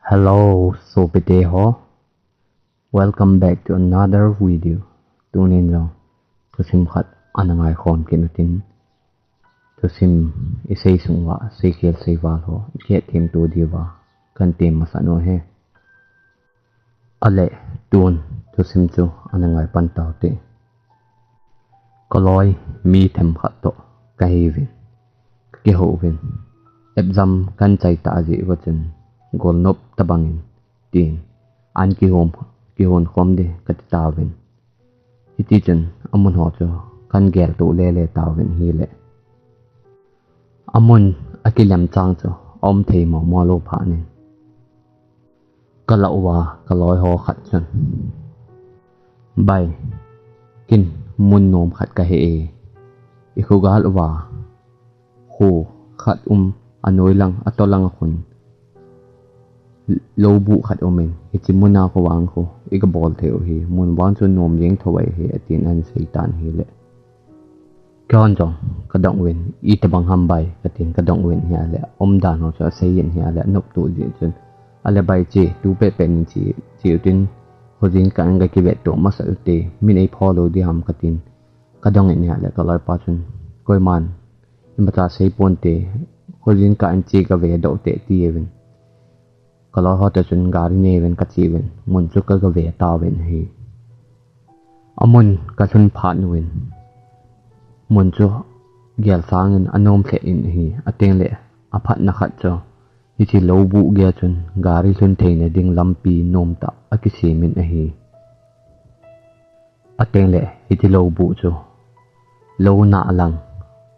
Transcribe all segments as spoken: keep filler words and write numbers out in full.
Hello, sopite ho. Welcome back to another video. Tunin jong thusim khat ana ngaikhom kit utin. Thusim isei sung uva, seikhel seival ho ikihet them to diuva kahin tem masa u ahi. Ale, tun thusim chu ana ngai pan tau hite. Kaloi mi themkhat toh kahiuvin, kakihou uvin. Exam kahin chai tah jeh uva chun golnop tobangin tin, an kihon, kihon khom ding kati tauvin. Hiti chun amun ho chu kahin gel to lele tauvin ahile, amun akilem chang chu aum thei momo lou phat in, kalah uva kaloi ho khat chun, Bai, ken mun nom khat kahe e. Ikho gal uva kho khat um, anoi lang, ato lang a khun lou buh khat umin, hiche muna khovang khu iga bol thei u ahi, mun vang chu nom jeng thou ahi, atin ahin sei tan ahile. Keihon jong kadong uvin, itobang ham bai, katin kadong uvin ahile, umdan ho chu asei in ahile, anop to jeh chun, ale bai che, tu pehpeh in che, che utin, khojin kah in gakivet to masa ute, min eipho lou ding ham katin kadong in ahile, kaloipa chun, koiman imacha sei ponte, khojin kah in che kave doh te, atiuvin. Kaloi ho toh chun gari neuvin kache uvin, mun chu kaga ve tauvin ahi. Amun kalhun phat uvin, mun chu gel sangin anom lheh in ahi. Atengle aphatna khat chu, hiche lou buh geiya chun gari lhun theina ding lampi nomtah akisem in ahi. Atengle hiti lou buh chu lou nah lang,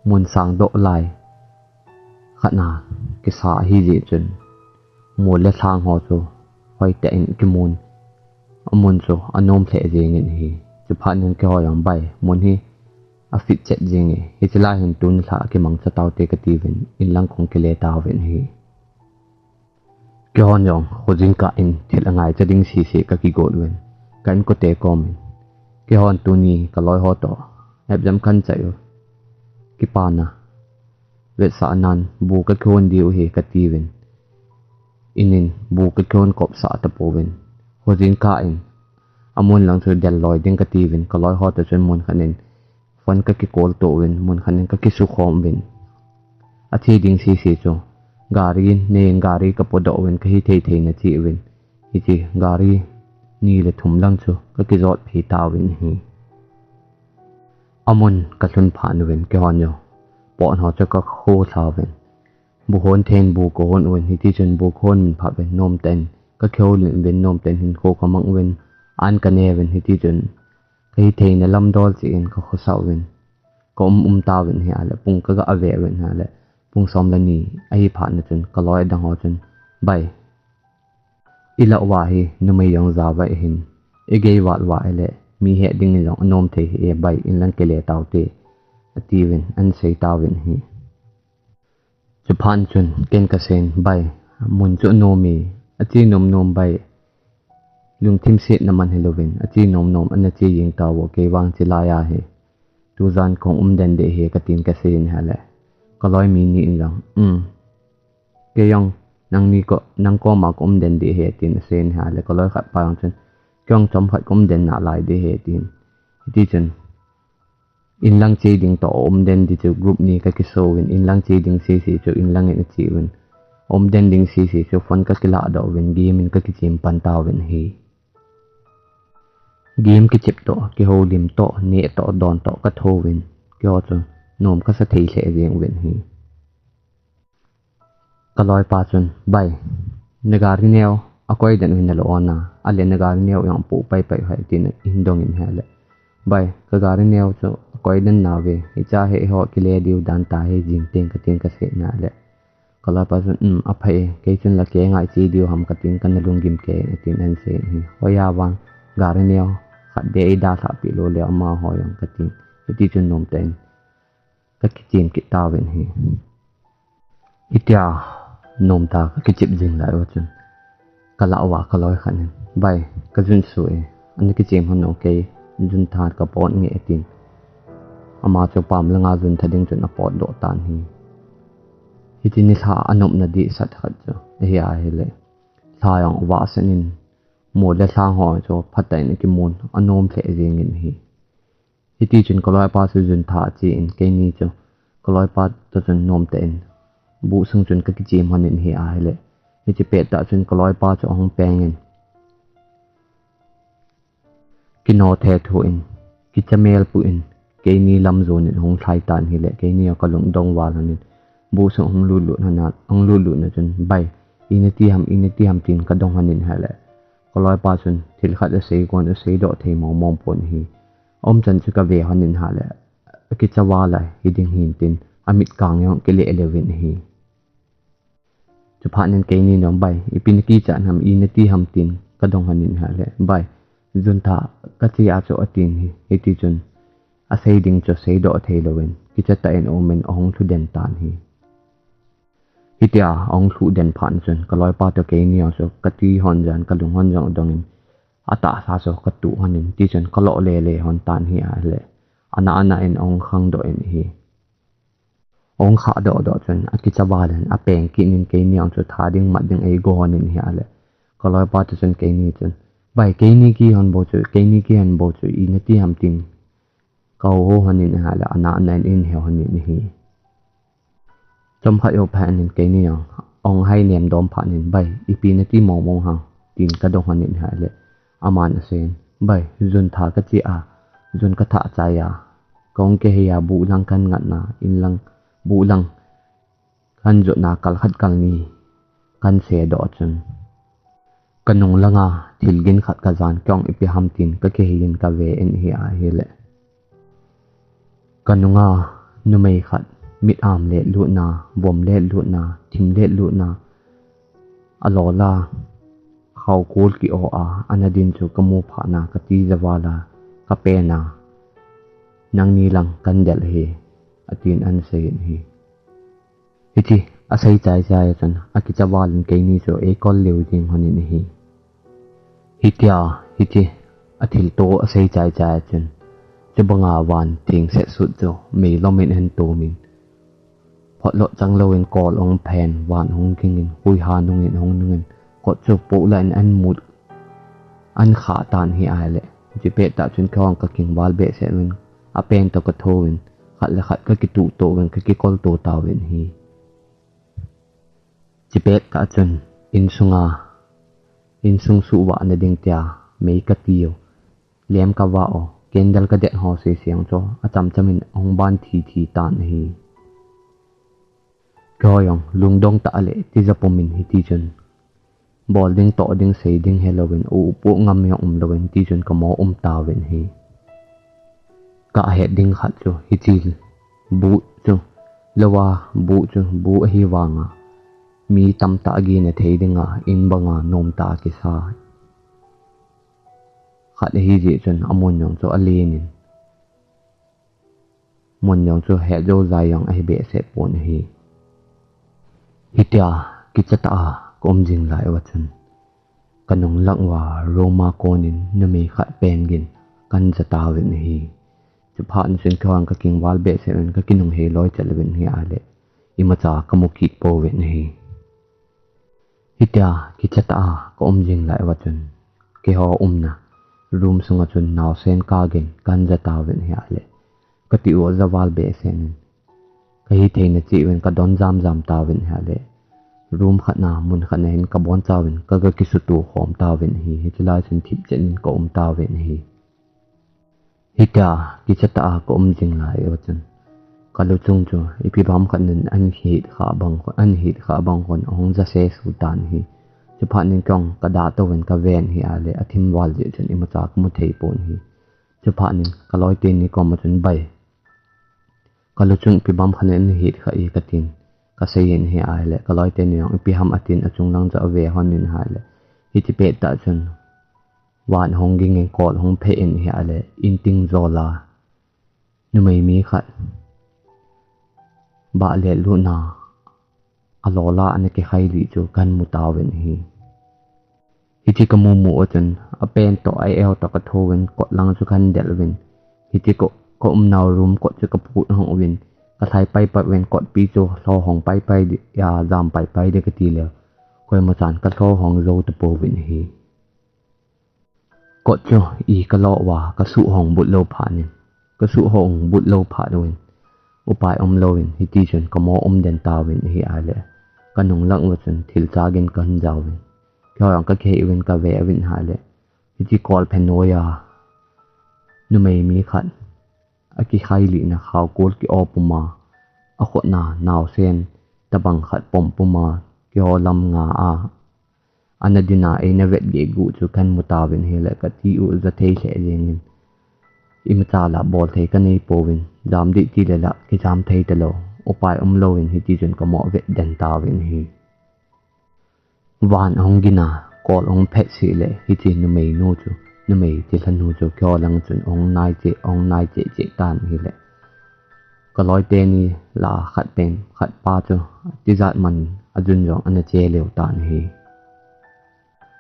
mun sang doh lai khat a kisa ahi jeh chun, mol le lhang ho chu hoitah in kimun, amun chu anom lheh jeng in ahi. Chuphat in keiho jong, Bai, mun hi afit chet jeng e, hiche lai hin tuni lha kimangcha taute, katiuvin, inlang kahung kile tauvin ahi. Keihon jong khojin kah in thil angaicha ding sese kakigot uvin, ka inkote komin, keihon tuni kaloi ho toh exam kahin chai u kipana vetsahnan bu kakihon diu ahi, katiuvin, inin bu kakihon kopsah tapouvin, khojin kah in amun lang chu del loi ding katiuvin, kaloi ho toh chun mun khat in phone kakicall to uvin, mun khat in kakisukhom uvin. Ache ding sese chu gari in, nei in gari kapodoh uvin, kahi thei thei in ache uvin. Hiche gari ni le thum lang chu kakijot phei tauvin ahi. Amun kalhun phat uvin, keihon jong pot ho chu kakho lha uvin, bu hon thei in bu kahon uvin, hiti chun bu kahon min phat uvin, nomtah in kakihoulim uvin, nomtah in hinkho kamang uvin, an kanei uvin, hiti chun kahi theina lam dol cheh in kakhosah uvin, kaum um tauvin ahile, pung kaga ve uvin ahile, pung som le ni ahi phat na chun kaloi adang ho chun, Bai, ilah uva hi numei jong ja vai ahin, igei val uva ahile, mi het ding in jong anom thei hih e, Bai, inlang kile taute, atiuvin, ahin sei tauvin ahi. Chuphat chun ken kaseiyin, Bai, mun chu anom e, ache nom nom Bai, lungthim setna man hilouvin, ache nom nom ana che jeng tauvo, kei vang chelai a hi tujan kahung um den ding ahi, katin kaseiyin ahile, kaloi mi ni in jong, Um, kei jong nangni ko, nang koma kaum den ding ahi, tin aseiyin ahile, kaloi khat pa jong chun, Kei jong chomkhat kaum den nalai ding ahi, tin. Hiti chun inlang che ding toh aum den ding chu group ni kakiso uvin, inlang che ding sese chu inlang in ache uvin, aum den ding sese chu phone kakilah doh uvin, game in kakichem pan tauvin ahi. Game kichep toh, kihoulim toh, neh toh, don toh katho uvin, keiho chu nom kasa thei lheh jeng uvin ahi. Kaloipa chun, Bai, nagari neo akoi den u hi nalou ona, ahile nagari neo jong apoh paipai u ham, tin ahin dongin ahile, Bai, kagari neo chu akoi den nauve, hichea hi eiho kile diu dan tahi jing teng, katin kaseiyin ahile, kaloipa chun, Um, aphai e, kei chun la kei ngai che diu ham, katin kana lunggim kei, atin ahin seiyin ahi. Hoiya vang gari neo khat beh eidalhah peh lou leu amaho jong, katin, hiti chun nomtah in kakichem kit tauvin ahi. Hitia nomtah kakichem jing lai uva chun, kalah uva kaloi khat in, Bai, kajun sui e, ana kichem hon o, kei jun tha kapot nge, atin, ama chu pam langa jun tha ding chun apotdoh tan ahi. Hiti nilhah a anopna dehset khat chu ahi ahile, tha jong vahsat in, mol le lhang ho chu phatah in akimun, anom lheh jeng in ahi. Hiti chun kaloipa chu jun tha ache in, keini chu kaloipa toh chun nomtah in buh sung chun kakichem lhon in ahi ahile, hiche pettah chun kaloipa chu ahung peng in, kino thethu in, kicha mel pu in, keini lam jon in ahung lhai tan ahile, keini jong kalungdong val lhon in, buh sung ahung lutlut lhon a, ahung lutlut na chun, "Bai, ina ti ham, ina ti ham?" tin kadong lhon in ahile, kaloipa chun thil khat asei gon, asei doh thei mong mong pon ahi. Aumchan chu kave lhon in ahile, akicha val a hiding hin tin, amit kang jong kile le uvin ahi. Chuphat in keini jong, "Bai, ipi nakichat ham, ina ti ham?" tin kadong lhon in ahile, "Bai, jun tha kache a chu," atin ahi. Hiti chun asei ding chu seidoh thei louvin, kicha tah in aum in ahung lhu den tan ahi. Hitia ahung lhu den phat chun kaloipa toh keini jong chu kati lhon jan, kalung lhon jong dong in, atahsa chu katuh lhon in, ti chun kalo le le lhon tan ahi ahile, ana ana in ahung khangdoh in ahi. Ahung khah doh doh chun, akicha val in, apeng kit in keini jong chu tha ding mat ding eigo lhon in ahile, kaloipa toh chun keini chun, "Bai, keini kihon bou chu, keini kihon bou chu, ina ti ham?" tin kahou hou lhon in ahile, ana ana in ahin he lhon in ahi. Chomkhat jou phat in keini jong ahung hai nem dom phat in, "Bai, ipi nati mong mong ham?" tin kadong lhon in ahile, aman asei in, "Bai, jun tha kache a, jun katha chai a, kahung kihei a, buh lang kahin ngat na, in lang, buh lang kahin jot na, kal khat kal ni kahin sedoh chun, kanung langa thil gin khat kajan, kei jong ipi ham tin kakihei in kave in ahi ahile, kanunga numei khat, mit am let lutna, vom let lutna, thim let lutna, alol a khao kol ki-o a ana din chu kamu phat na, kati javal a kapen a, nangni lang kahin del ahi," atin ahin sei in ahi. Hiche asei chai chai a chun, akicha val in keini chu eikol lheh jeng lhon in ahi. Hitia, hiche athilto asei chai chai a chun, chubanga van theng set sut chu meilom in ahin tum in, photlot chang louvin kol ahung phen, van ahung ging in, huiha nung in ahung nung in, kot chu poh lah in ahin mut, ahin khah tan ahi ahile, hiche pettah chun kei jong kakingval behseh uvin, apen toh katho uvin, khat le khat kakituh to uvin, kakikol to tauvin ahi. Hiche pettah chun insunga, insung suhvah na ding tia mei kati u, lamp kavah u, candle kadet ho sese jong chu acham cham in ahung ban thi thi tan ahi. Kei jong lungdong tah le tija pum in hiti chun, bol ding toh ding sei ding helouvin, u upu ngam jong um louvin, hiti chun kamo um tauvin ahi. Kahet ding khat chu hiche buh chu, lou a buh chu, buh ahi vanga mi tamtah agina thei dinga in banga nomtah a kisa khat ahi jeh chun amun jong chu alen in, mun jong chu het jou jai jong ahi behseh pon ahi. Hitia kicha tah a kaum jing lai uva chun, kanung lang uva room a kon in numei khat pen gin kahin ja tauvin ahi. Chuphat in chun kei jong kakingval behseh uvin, kakinung hei loi chet uvin ahi ahile, imacha kamu kit pouvin ahi. Hitia kicha tah a kaum jing lai uva chun, keiho umna room sunga chun naosen kagin kahin ja tauvin ahi ahile, kati u ajaval behseh in, kahitheina cheh uvin kadon jam jam tauvin ahi ahile, room khatna, mun khatna hin kaboncha uvin, ka, kakisuto khom tauvin ahi. Hiche lai chun thipchet in kaum tauvin ahi. Hitia kicha tah a kaum jing lai uva chun, kaluchung chu ipi bang khat in ahin het kha bang, ahin het kha bang khun ahung ja sesu tan ahi. Chuphat in kei jong kadah touvin kaven ahi ahile, athim val jeh chun imacha kamu thei pon ahi. Chuphat in kaloi teni koma chun, "Bai, kaluchung ipi bang khat in ahin het kha e," katin kasei in ahi ahile, kaloi teni jong ipi ham atin achung lang chu ave lhon in ahile, hiche pettah chun van ahung ging in, kol ahung phe in ahi ahile, in ting jol a numei mi khat bah let lutna alol a ana kikhai lih chu kahin mu tauvin ahi. Hiche kamu mu uva chun, apen toh a-eu toh katho uvin, kot lang chu kahin del uvin, hiche ka, kaumnau room kot chu kaput hong uvin, kalhai pai pai uvin, kotpi chu lho hong pai pai di, a, jam pai pai di kati leh, koima chan ka lho hong jou tapouvin ahi. Kot chu i ka lo uva, ka suh hong but lou phat in, ka suh hong but lou phat uvin upai um louvin, hiti chun ka mo um den tauvin ahi ahile, ka nung lang uva chun thil chagin ka hin jauvin, keiho jong ka kihei uvin ka ve uvin ahile, hiti kol phe noiya numei mi khat, a kikhai lihna khao kol ki-o puma, a khutna naosen tabang khat pom puma, keiho lam nga a, ana dinga eina vet gegu chu kan mu tauvin ahile, ka ti u ja thei lheh jengin, imacha la bol thei ka nei pouvin, jam dih ti le la kijam thei talou, upai um louvin hiti chun ka mo vet den tauvin ahi. Van ahung gin a, kol ahung phet seh le, hiti numei nu chu, numei thilha nu chu keiho lang chun ahung nai cheh, ahung nai cheh cheh tan ahile, ka loi teni la khat pen, khat pa chu tijat man a jun jong ana che leu tan ahi.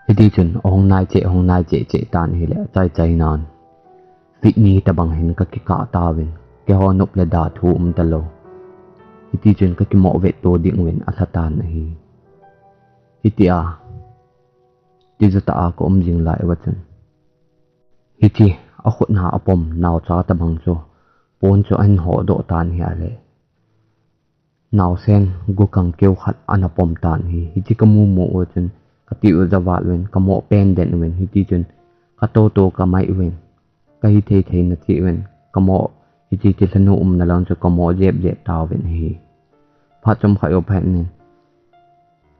Hiti chun ahung nai cheh, ahung nai cheh cheh tan ahile, achai chai nan, fit ni tabang hin ka kikah tauvin, keiho nop le da thu um talou. Hiti chun ka kimo vet to ding uvin alha tan ahi. Hitia, tija tah a ka um jing lai uva chun, hiti a khutna a pom naocha tabang chu, pon chu ahin hodoh tan ahile, naosen gukang keu khat ana pom tan ahi. Hiti ka mu mu uva chun, ka ti u ja val uvin, ka mo pen den uvin, hiti chun ka to to ka mai uvin, ka hi thei thei na ti uvin, ka mo, hiti thilha nu umna lang chu ka mo jep jep tauvin ahi. Phat chomkhat jou phat in,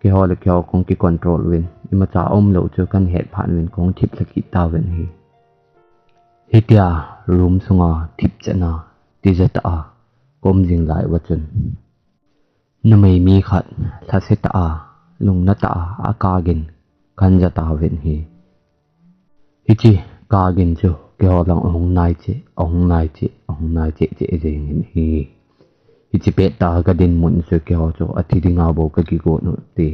keiho le keiho kong ki control uvin, imacha um lou chu kan het phat uvin kong thip lha kit tauvin ahi. Hitia room sunga thip chetna, tija tah a ka um jing lai uva chun, numei mi khat lhase tah a, lungna tah a, a ka gin kan ja tauvin ahi. Hiti ka gin chu keiho lang ahung nai cheh, ahung nai cheh, ahung nai cheh cheh jengin ahi. Hiti pet tah a ka dinmun chu keiho chu athi dinga bou ka kigot u te.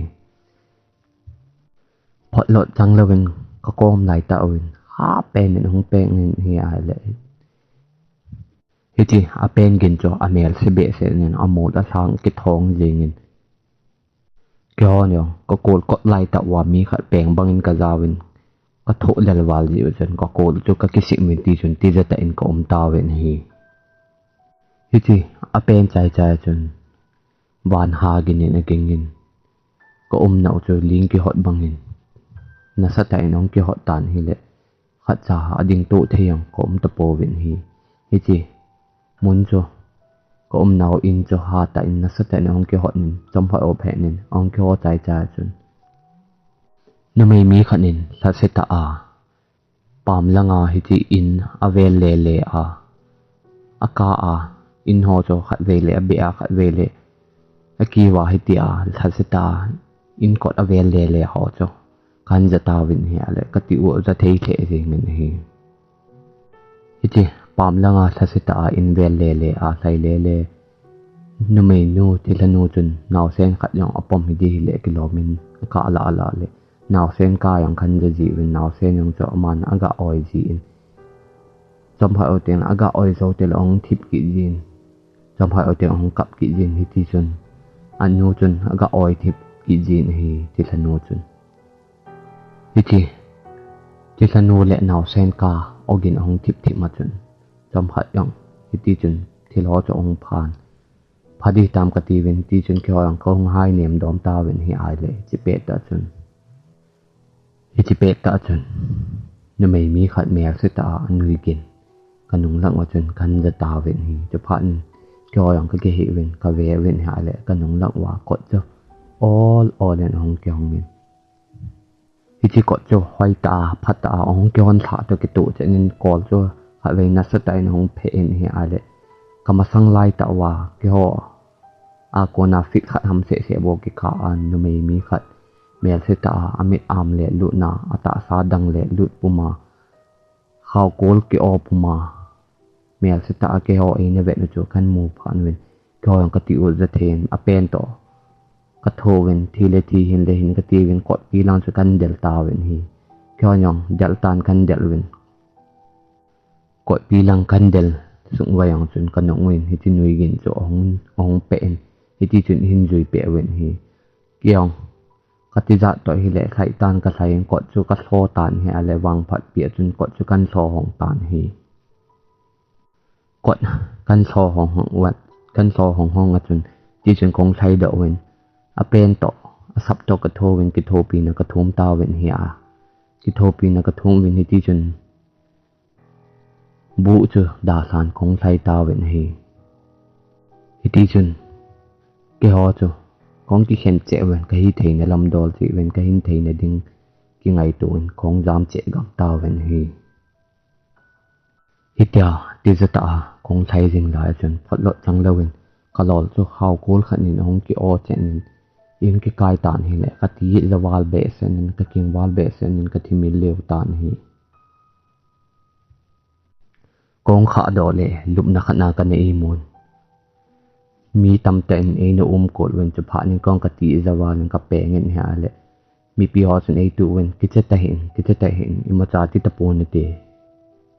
Photlot chang louvin ka kom lai tauvin, ha pen in ahung peng in ahi ahile, hiti a pen gin chu a mel se behseh in, a mol a lhang kithong jengin, keiho jong ka kol kot lai tah uva mi khat peng bangin ka jauvin, ka thoh lel val jeh u chun ka kol chu ka kisim uvin, ti chun tija tah in ka um tauvin ahi. Hiti a pen chai chai chun, van ha gin in a ging in, ka umna u chu ling kihot bangin, nasatah in ahung kihot tan ahile, khatcha a ding to thei jong ka um tapouvin ahi. Hiti mun chu, ka umnau in chu hatah in nasatah in ahung kihot in, chomkhat jou phat in ahung kiho chai chai chun, numei mi khat in lhase tah a, pam langa hiti in avel le le a, a ka a, in ho chu khatvei le abeh a, khatvei le akiu a, hitia lhase tah a in kot avel le le ho chu kan ja tauvin ahile, ka ti u ja thei lheh jengin ahi. Hiti pam langa lhase tah a in vel le le a, lhai le le, numei nu, thilha nu chun naosen khat jong apom hi ding hile kilom in, a ka la la le, naosen ka jong kan ja ji uvin, naosen jong chu aman aga oi jin, chomkhat jou teng aga oi jou teng le ahung thip kit jin, chomkhat jou teng ahung kap kit jin, hiti chun anu chun aga oi thip kit jin ahi, thilha nu chun. Hiti thilha nu le naosen ka ogin ahung thip thip ma chun, chomkhat jong hiti chun thil ho chu ahung phan. Pha ding tam ka tiuvin, hiti chun keiho jong ka hung hai nem dom tauvin ahi ahile, hiche pet tah chun, hiche pet tah chun, numei mi khat melse tah a anui gin ka nung lang uva chun kan ja tauvin ahi. Chuphat in keiho jong ka kihei uvin, ka ve uvin ahile, ka nung lang uva kot chu ol ol in ahung kihong in. Hiche kot chu hoi tah a, pha tah a, ahung kihon lhah toh kitoh chet in kol chu khatvei nasatah in ahung phe in ahi ahile, ka masang lai tah uva keiho a kona fit khat ham seh seh bou kikah a, numei mi khat melse tah a, amit am le lut na, atahsa dang le lut puma, khao kol ki-o puma, melse tah a keiho eina vet u chu kan mu phat uvin, keiho jong ka ti u ja thei in, apen toh ka tho uvin, thi le thi, hin le hin ka ti uvin, kotpi lang chu kan del tauvin ahi. Keiho jong del tan kan del uvin, kotpi lang kan del sung uva jong chun ka nung uvin, hiche nui gin chu ahung, ahung peh in, hiti chun eihin jui peh uvin ahi. Kei jong Ka tijat toh hileh lhai tan ka lhai in kot chu ka lho tan hi a le vangphat pi a chun kot chu kan lho hong tan hi. Kot kan lho hong hong uat, kan lho hong hong a chun, ti chun kong lhai doh uvin, a pen toh, a sap toh ka tho uvin, kithopi na ka thum ta uvin hi a. Kithopi na ka thum uvin hi ti chun, bu chu dalhan kong lhai ta uvin hi. Hiti chun, keiho chu, kong kikhen cheh uvin, ka hi theina lam dol cheh uvin, ka hin theina ding kingaito uvin, kong jam cheh gam ta uvin hi. Hitia, tijat a, kong lhai jing lai chun, photlot chang louvin, ka lol chu hau kul khat in ahung ki o chen in, in kikai tan hileh, ka ti javal behseh in, ka king val behseh in, ka thimil leu tan hi. Kong kha doh le, lupna khat na ka nei mun. Mi tamtah in eina um kol uvin chu phat nin kong ka ti javal in ka peng in hi a le. Mipi ho chun ei tu uvin, kiche ta hin, kiche ta hin, imacha ti tapon nate.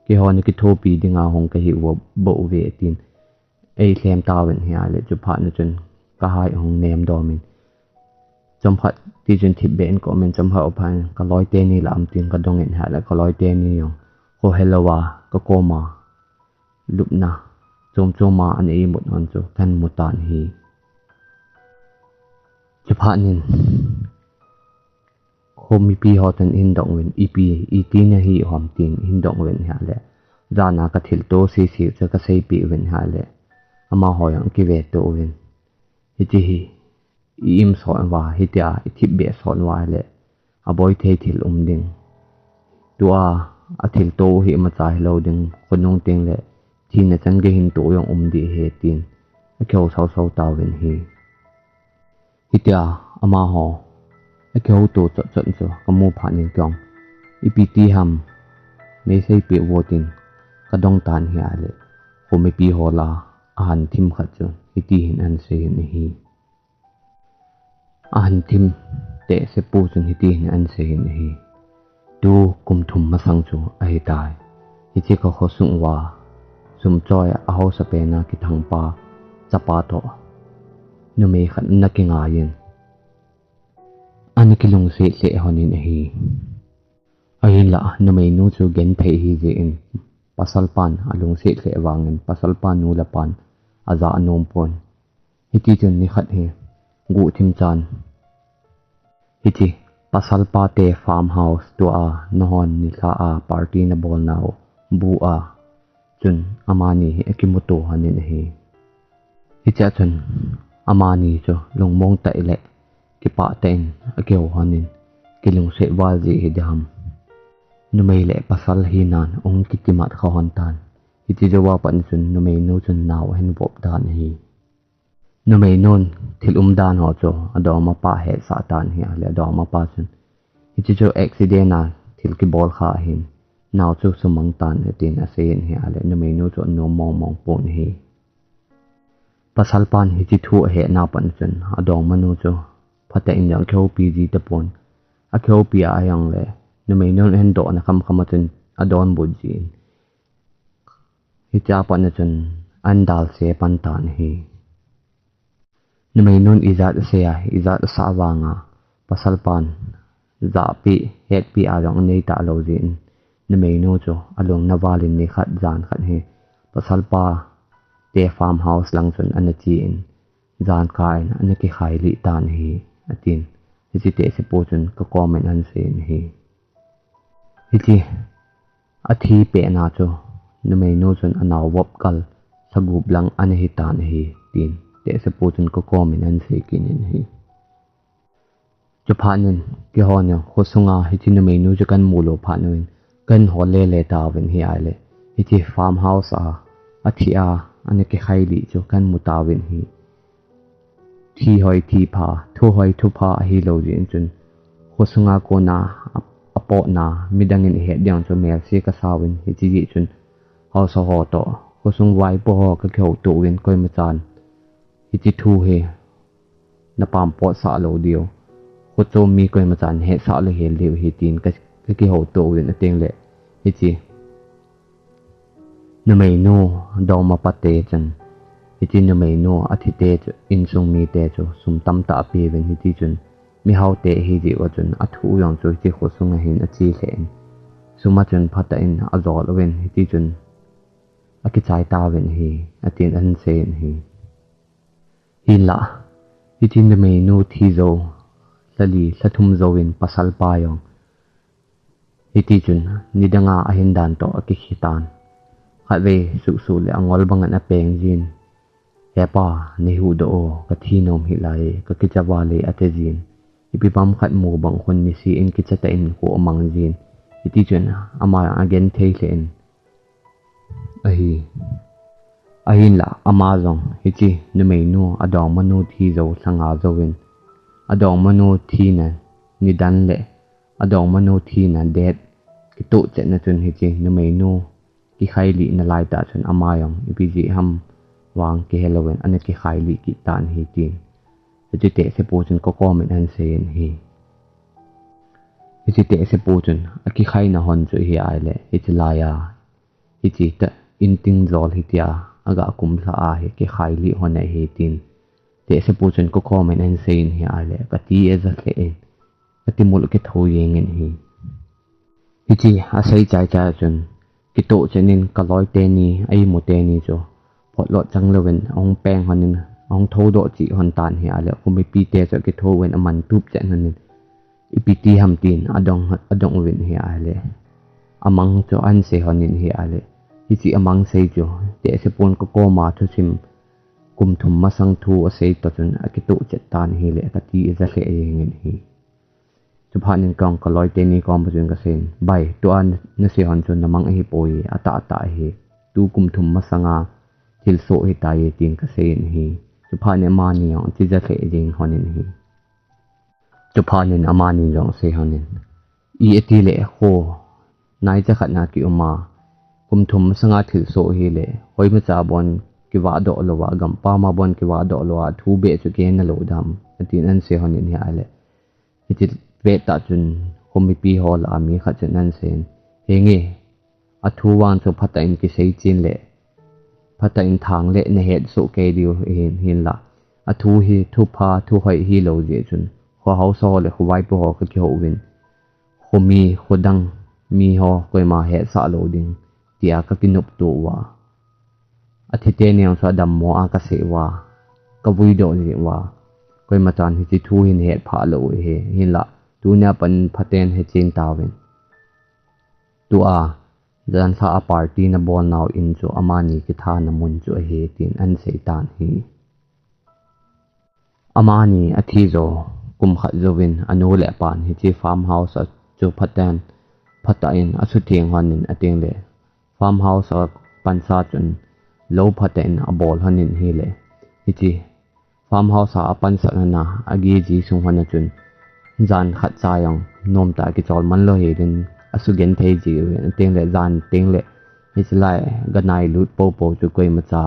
Keiho ni kithopi dinga hong ka hi uva bou ve tin. Ei lhem ta uvin hi a le, chu phat na chun ka hai hong nem dom in. Chomkhat ti chun thipbeh in ka um in, chomkhat u phat in ka loi teni la um tin ka dong in hi a le, ka loi teni jong. Kho helou a, ka koma. Lupna. Chom chom a an ei mut hon chu kan mu tan hi. Chu phat nin. Kho mipi ho chun hin dong uvin, ipi, iti na hi hom tin hin dong uvin hi a le. Jan a ka thilto sisi chu ka seipeh uvin hi a le. Amaho jong kive to uvin. Hiti hi, i im sot uva, hitia, i thipbeh sot uva le. A boi thei thil um ding. Tua, a thilto hi imacha hilou ding, khonung teng le. Thina chan gei hin to jong um ding ahi tin. A kihou sau sau ta uvin hi. Hitia, amaho. A kihou to chot chot chu, ka mu phat nin kong. Ipi ti ham. Nei seipeh uvo tin. Ka dong tan hi a le. Kho mipi ho la, a han thim khat chu. Hiti hin an sei in ahi. A han thim te se pu chun hiti hin an sei in ahi. Tu kum thum masang chu ahi tai. Hiche ka khosung uva. Sum choi a haosa pen a kithang pa. Chapa toh. Numei khat na kingai in. Ana kilungset lheh hon in ahi. Ahinla, numeinu chu genthei ahi jeh in, pasal pan alungset lheh vangin, pasal pa nu le pan aja anom pon. Hiti chun nikhat hi, guhthim chan. Hiti, pasal pa te farm house tua, nahon nilhah a party nabol nau, bu a, chun amani hi akimuto hon in ahi. Hichea chun amani chu lungmong tah le kipah tah in akihou hon in kilungset val jeh hi diham. Numei le pasal hinan ahung kitimat kha hon tan. Hiti jouva pat chun numeinu chun nao ahin vop tan ahi. Numeinun thil umdan ho chu adongmapa hetsah tan ahi a le adongmapa chun. Hiche chu accident a thil kibol kha ahin. Nao chu sumang tan ahi tin asei in ahi a le numeinu chu anom mong mong pon ahi. Pasal pan hiche thu ahet nau pan chun adongmanu chu phatah in jong akihoupi ji tapon. Akihoupi a ahung le numeinun ahin dohna kham kham a chun adonbut jin. Hichea pat chun ahin dalse pan tan ahi. Numeinun ijat asei a, ijat asah vanga, pasal pan, jahpi, hetpi a jong anei talou jin, numeinu chu alungna val in nikhat jan khat hi, pasal pa te farm house lang chun ana chen, jan kah in ana kikhai lih tan ahi, atin, hiche tehse pu chun ka kom in ahin sei in ahi. Hiche, athi pehna chu, numeinu chun anao vop kal, sagup lang ana hi tan ahi, tin, tehse pu chun ka kom in ahin sei kit in ahi. Chuphat in, keiho in, khosunga hiche numeinu chu kahin mu lou phat in, kahin hol le le tauvin ahi a le. Hiche farm house a, athi a, ana kikhai lih chu kahin mu tauvin ahi. Thi hoi thi pha, thu hoi thu pha ahilou jeh in chun, khosunga kona, a, apotna, midang in ahet ding chu melse kasa uvin, hiche jeh chun, haosa ho toh, khosung vaipo ho kakihouto uvin koima chan. Hiche thu hi, na pampot sah lou diu. Khochom mi koima chan hetsah lou hel diu ahi tin ka, kakihouto uvin ateng le. Hiche. Numeinu dongmapa te chun. Hiche numeinu athi te chu, insung mite chu, sum tamtah apeuvin hiti chun. Mihaote ahi jeh uva chun athu u jong chu hiche khosung a hin ache lheh in, sum a chun phatah in ajol uvin, hiti chun akichai tauvin ahi, atin ahin sei in ahi. Hinlah, hiche numeinu thi jou, lha li, lha thum jouvin pasalpa jong hiti chun nidanga ahin dan toh akikhe tan. Khatvei suhsuh le angol bangin apeng jin, "Hepa, neihuhdoh o, kathi nom hih lai, kakicha val e," ati jin. Ipi bang khat mu bang khun misi in kicha tah in kho amang jin. Hiti chun ama agenthei lheh in ahi. Ahinlah ama jong hiche numeinu, adongmanu thi jou lha nga jouvin, adongmanu thina nidan le adongmanu thina date kitoh chetna chun hiche numeinu kikhailih nalai tah chun ama jong ipi jeh ham vang kihe louvin ana kikhailih kit tan ahi tin, hiche tehsepu chun kakom in ahin sei in ahi. Hiche tehsepu chun akikhaina hon chu ahi ahile, hiche laiya, hiche tah in ting jol hitia aga kum lha a hi kikhailih hon ahi tin, tehsepu chun kakom in ahin sei in ahi ahile, kati aja lheh in, kati mul kitho jeng in ahi. Hiche asei chaichai chun, kitoh chet in kaloi teni, a-imu teni chu photlot chang louvin ahung peng hon in, ahung thoudoh cheh hon tan ahi ahile, khomipite chu akitho uvin aman tup chet hon in, ipi ti ham tin adong, adong uvin ahi ahile, amang chu ahin sei hon in ahi ahile, hiche amang sei chu tehsepun kakoma thusim kum thum masang thu asei toh chun akitoh chet tan ahile, kati aja lheh jeng in ahi. Chuphat in kong kaloi teni kom a chun kasei in, "Bai, tua nasei hon chu namang ahipoi, atahtah ahi. Tu kum thum masanga thilsoh ahitai," tin kasei in ahi. Chuphat in amani jong achi ja lheh jeng hon in ahi. Chuphat in amani jong asei hon in, "I ati le kho naicha khat na kium a, kum thum masanga thilsoh ahile, hoimacha bon kivahdoh louva, gampam a bon kivahdoh louva, thu beh chu kei nalou dam," atin ahin sei hon in ahi ahile, hiche vettah chun khomipi ho lah a mi khat chun ahin sei in, "Henge, athu vang chu phatah in kisei chen le phatah in thang le nahet soh kei diu ahin, hinlah athu hi thupha, thuhoi hilou jeh chun, kho haosa ho le kho vaipo ho kakihou uvin, khomi, khodang mi ho koima hetsah lou ding, tia kakinopto uva, athi teni jong chu adammo a kasei uva, kavuidoh jeh uva, koimachan hiche thu hi nahet phah lou u ahi, hinlah tunia pat in phaten hechen tauvin, tua janlhah a party nabol nau in chu amani kithana mun chu ahi," tin ahin sei tan ahi. Amani athi jou kum khat jouvin anu le apan hiche farmhouse a chu phaten, phatah in asutheng hon in, atengle farmhouse a pansa chun lou phatah in abol hon in ahile, hiche farmhouse a apansat hon a, ageh ji sung hon a chun jan khat cha jong nomtah a kichol man lou hel in asugenthei ji uvin, atengle jan tengle hiche lai ganai lut poupou chu koimacha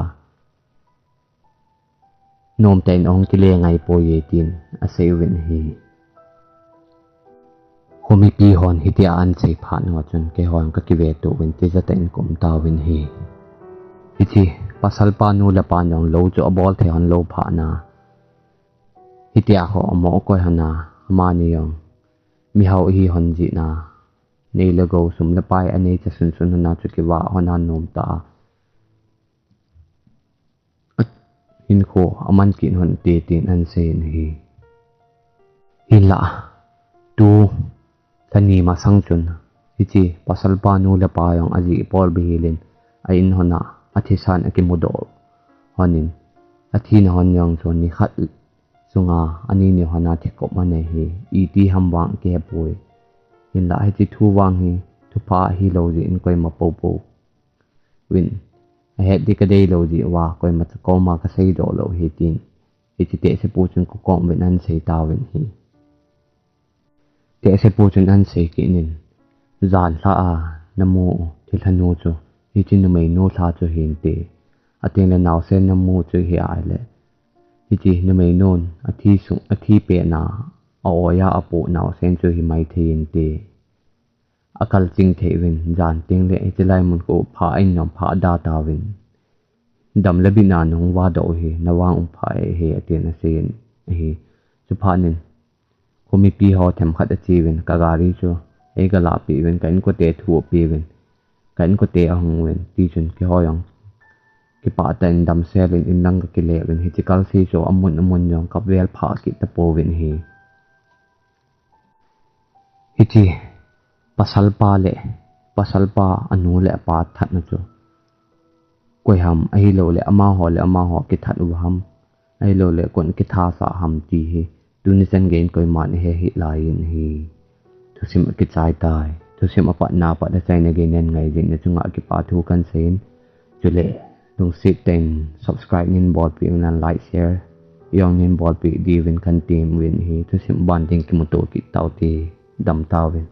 nomtah in ahung kile ngaipoi e tin asei uvin ahi. Khomipi hon hitia ahin sei phat uva chun keihon kakiveto uvin tijatah in kaum tauvin ahi. Hiche pasalpa nu le pan jong lou chu abol thei hon lou phat na, hitia ho amoh koi hon a, amani jong mihao ahi hon jeh in, nei le gou sum le pai anei cha sunsun hon a chu kivah hon a nomtah a hinkho aman kit hon te tin ahin sei in ahi. Hinlah, tu lha ni masang chun hiche pasalpa nu le pa jong ajih pol bihil in a in hon a athisan akimudoh hon in, athina hon jong chu nikhat sunga ani ni hon a thikop hon ahi, iti ham vang kihepoi. Hinlah hiche thu vang hi thupha ahilou jeh in koima poupou vin ahet ding kadei lou jeh uva koimacha koma kaseidoh lou ahi tin, hiche tehsepu chun kakom uvin ahin sei tauvin ahi. Tehsepu chun ahin sei kit in, jan lha a namu u thilhanu chu hiche numeinu lha chu hinte, atengle naosen namu chu hi ahile, hiche numeinun athi sung, athi pet na a-oi a apoh naosen chu hi maithei inte. Akalching thei uvin, jan tengle hiche lai mun khu pha in nom pha da tauvin, dam le bit na nahung vahdoh u hi navang u pha e he, atin asei in ahi. Chuphat in Kumipi ho themkhat ache uvin, ka gari chu eiga lahpeh uvin, ka inkote thu apeh uvin, ka inkote ahung uvin, tichun keiho jong kipah tah in damsel in inlang kakile uvin, hiche kalse chu amun amun jong kavel phah kit tapouvin ahi. Hiche pasalpa le pasalpa anu le apa thatna chu koi ham, ahilouleh amaho le amaho kithat u ham, ahilouleh koin kithat sah ham ti hi tuni chan geiyin koiman ahehih laiyin ahi. Thusim akichai tai. Thusim apatna pat achaina gei nei ngaijing na chunga kipa thu kahin seiyin. Chule lungset tah in subscribe neihin bolpeh uvin lang, like, share jong neihin bolpeh diuvin kahin tem uvin ahi. Thusim ban ding kimuto kit taute, damtauvin.